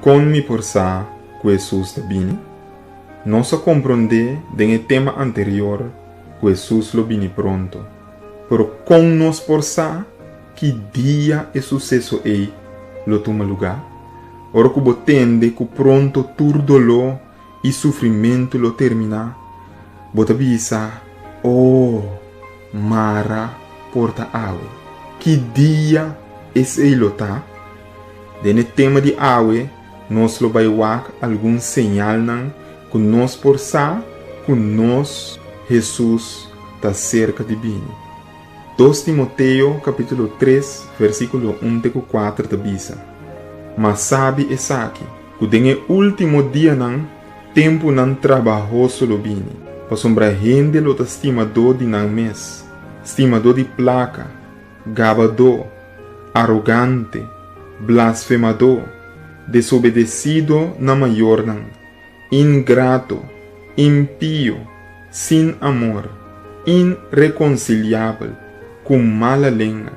Kon mi por sa ku Hesus ta bini? Nos a komprondé den e tema anterior ku Hesus lo bini pronto. Pero kon nos por sa ki dia e suseso ei lo tuma lugá? Ora ku bo tende ku pronto tur doló i sufrimentu lo terminá, bo ta bisa, O, mara por ta awe! Ki dia esei lo ta? Den e tema di awe nos lo bai wak algun señalnan ku nos por sa ku nos Hesus ta serka di bini. Dos Timoteo kapítulo tres versíkulo un te ku kuater ta bisa, Ma sabi esaki, ku den e último dianan tempunan trabahoso lo bini, pasobra hende lo ta stimadó di nan mes, stimadó di plaka, gabadó, arogante, blasfemadó, desobedesido na mayornan, ingrato, impio, sin amor, inrekonsiliabel, ku mala lenga,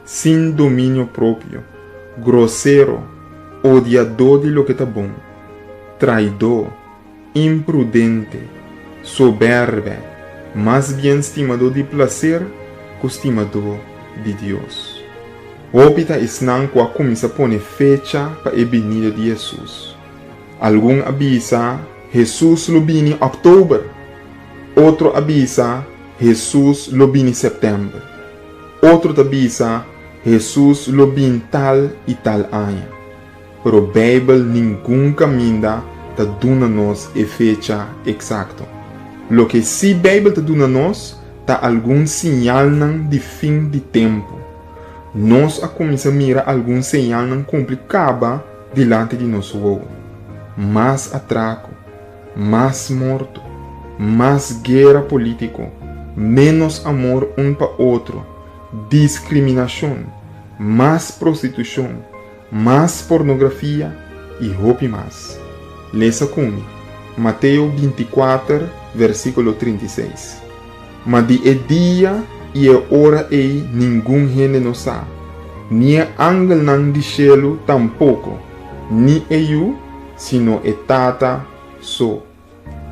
sin dominio propio, grosero, odiadó di loke ta bon, traidó, imprudente, sobèrbè, mas bien stimadó di plaser ku stimadó di Dios. Hopi ta esnan ku a kuminsá pone fecha pa e binida di Hesus. Algun a bisa, Hesus lo bini òktober. Otro a bisa, Hesus lo bini sèptèmber. Otro ta bisa, Hesus lo bin tal i tal aña. Pero Beibel ningun kaminda ta duna nos e fecha eksakto. Loke sí Beibel ta duna nos ta algun siñalnan di fin di tempu. Nos a kuminsá mira algun señalnan kumpli kaba dilanti di nos wowo. Mas atrako, mas morto, mas guera polítiko, ménos amor un pa otro, diskriminashon, mas prostitushon, mas pornografia i hopi mas. Lesa ku mi, Mateo bintikuater, versíkulo 36. Ma di e dia i e ora ei ningun hende no sa, ni e angelnan di shelu tampoko, ni e Yu, sino e Tata so.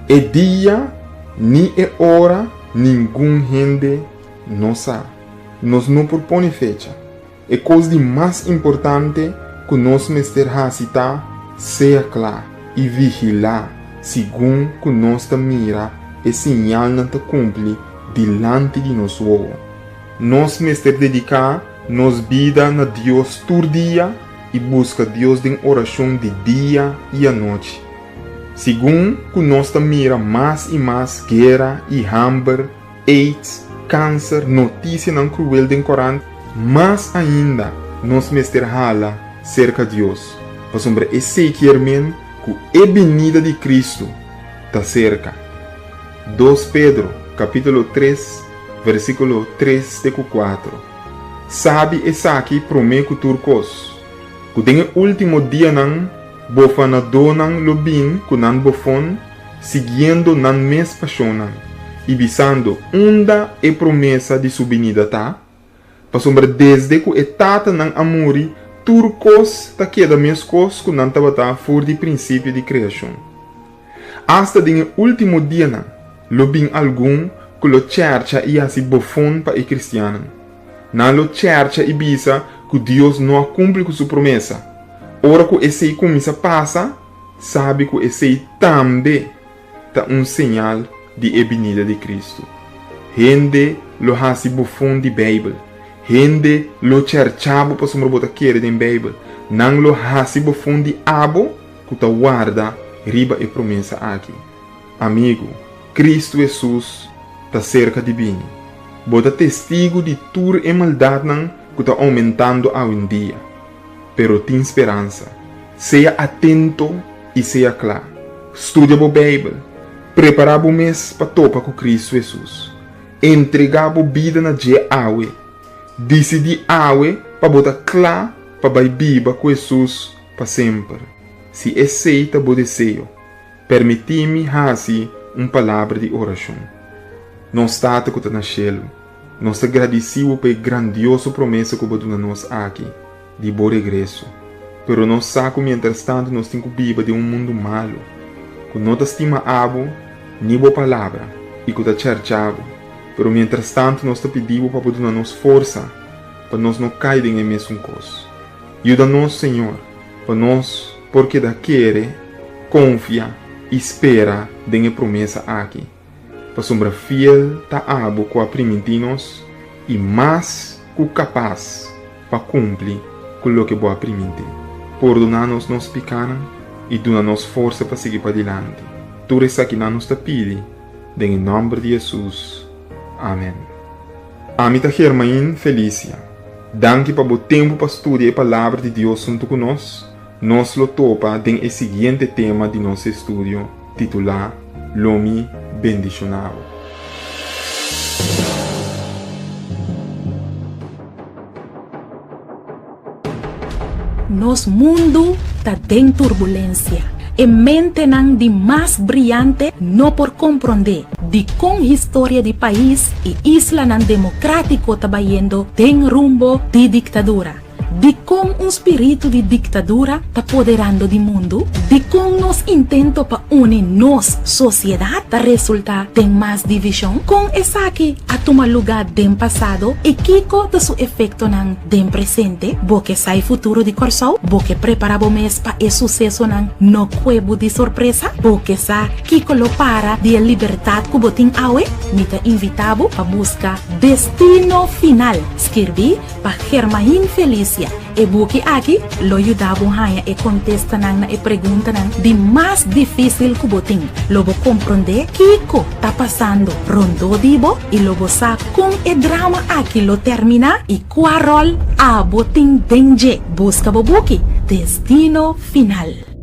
E dia ni e ora ningun hende no sa. Nos no por pone fecha. E kos di mas importante ku nos mester hasi ta sea kla i vigilá segun ku nos ta mira e siñalnan ta kumpli dilanti di nos wowo. Nos mester dediká nos bida na Dios tur dia i buska Dios den orashon di dia i anochi. Segun ku nos ta mira mas i mas guera i hamber, aids, kanser, notisianan kruel den korant, mas ainda nos mester hala serka Dios, pasobra esei kier men ku e binida di Kristu ta serka. Dos Pedro, kapítulo tres, versíkulo tres te ku kuatro, Sabi esaki promé ku tur kos, ku den e último dianan bofanadónan lo bin ku nan bofon, siguiendo nan mes pashonnan, i bisando, Unda e promesa di su binida ta? Pasobra desde ku e tatanan a muri, tur kos ta keda meskos ku nan tabata for di prinsipio di kreashon. Asta den e último dianan lo bin algun ku lo chèrcha i hasi bofon pa e kristiannan. Nan lo chèrcha i bisa ku Dios no a kumpli ku su promesa. Ora ku esei kuminsá pasa, sabi ku esei tambe ta un señal di e binida di Kristu. Hende lo hasi bofon di Beibel. Hende lo chèrcha bo pasobra bo ta kere den Beibel. Nan lo hasi bofon di abo ku ta warda riba e promesa aki. Amigu, Kristu Hesus ta serka di bini. Bo ta testigu di tur e maldatnan ku ta oumentando awendia. Pero tin speransa. Sea atento i sea kla. Studia bo Beibel. Prepará bo mes pa topa ku Kristu Hesus. Entregá bo bida na dje awe. Disidí awe pa bo ta kla pa bai biba ku Hesus pa semper. Si esei ta bo deseo, permití mi hasi un palabra di orashon. Nos Tata ku ta na shelu, nos ta gradisí bo pa e grandioso promesa ku bo duna nos aki di bo regreso. Pero nos sa ku mientrastantu nos tin ku biba den un mundu malu, ku no ta stima abo ni bo Palabra i ku ta chèrchá bo. Pero mientrastantu nos ta pidi bo pa bo duna nos forsa pa nos no kai den e mesun kos. Yuda nos, Señor, pa nos por keda kere, konfia i spera den e promesa aki, pasobra fiel ta abo ku a primintí nos i mas ku kapas pa kumpli ku loke bo a primintí. Pordoná nos nos pikánan i duna nos forsa pa sigui padilanti. Tur esakinan nos ta pidi den e nòmber di Hesus. Amèn. Ami ta Germain Felicia. Danki pa bo tempu pa studia e Palabra di Dios huntu ku nos. Nos lo topa den e siguiente tema di nos estudio titulá Lo Mi Bendishoná Bo. Nos mundu ta den turbulensia. E mentenan di mas briante no por komprondé dikon historia di pais i islanan demokratiko ta bayendo den rumbo di diktadura. Dikon un spiritu di diktadura ta poderando di mundu? Dikon nos intento pa uni nos sosiedat ta resultá den mas divishon? Kon esaki a tuma lugá den pasado i kiko ta su efektonan den presente? Bo ke sa e futuro di Kòrsou? Bo ke prepará bo mes pa e susesonan no kue bo di sorpresa? Bo ke sa kiko lo para di e libertat ku bo tin awe? Mi ta invitá bo pa buska Destino Final, skirbí Pa Germain Felicia, e buki aki lo yuda bo haña e kontestanan na e preguntanan di mas difísil ku bo tin. Lo bo komprondé kiko ta pasando rondó di bo i lo bo sa kon e drama aki lo terminá i kua ròl abo tin den dje. Buska bo buki, Destino Final.